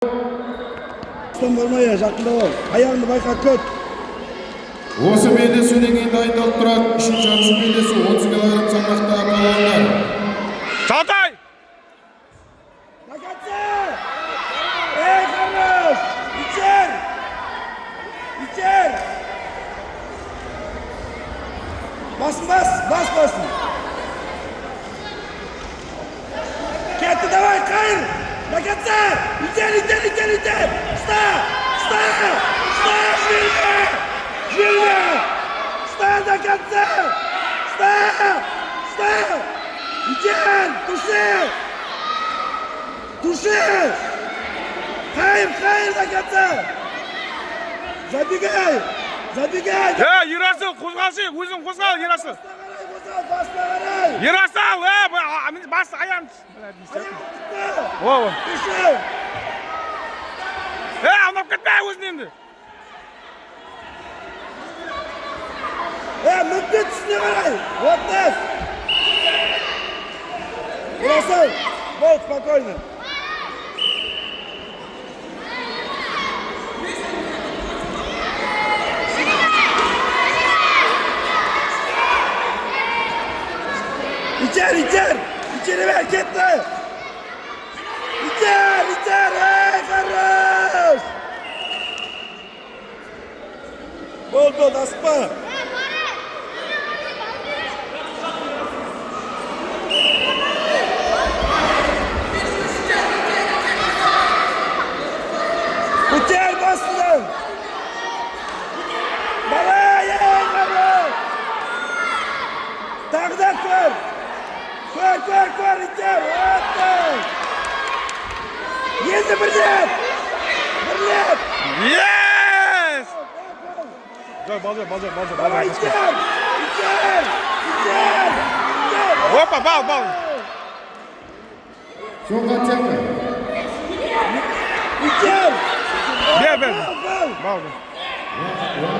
Алыстан бармай, жақындап ал. Аяғыңды байқа, көт. Осы белдесуден кейін дайындалып тұрады үшінші шаршы белдесу, 30 килограмм салмақта палуандар. Шалтай! До конца! Эй, хорош! Итер! Итер! Басын бас, бас басын. Кетті, давай, қайыр! До конца! Итер, итер, итер, итер! Ұста! Ұста! Ұста! Жіберме! Жіберме! Ұста до конца! Ұста! Ұста! Итер! Туши! Туши! Қайыр, қайыр до конца! Забегай! Забегай! Е, Ерасыл, қозғалшы, өзің қозғал, Ерасыл. Басына қарай қозғал, басына қарай! Ерасыл, е, бас аяғын. Аяғын тікті! О, Туши! е, аунап кетпе өзің енді. Е, мініп үстіне қарай! Вот так! Ерасыл, бол, спокойно. Итер, итер! Итере бер, кетті! Итер, итер! Ей, хорош! Бол, бол, асықпа! Көтер басынан! Давай, ей, хорош! Тағы да көр! Көр, көр, көр, итер! Вот так! Енді бірлеп! Бірлеп! Yes! Жоқ, бал жоқ, бал жоқ, бал жоқ, бал Давай, жоқ. Итер! Итер! Итер! Итер! Опа, бал, бал. Соңғы оценка. Итер! Бер, бер. Бал, бал! Бал.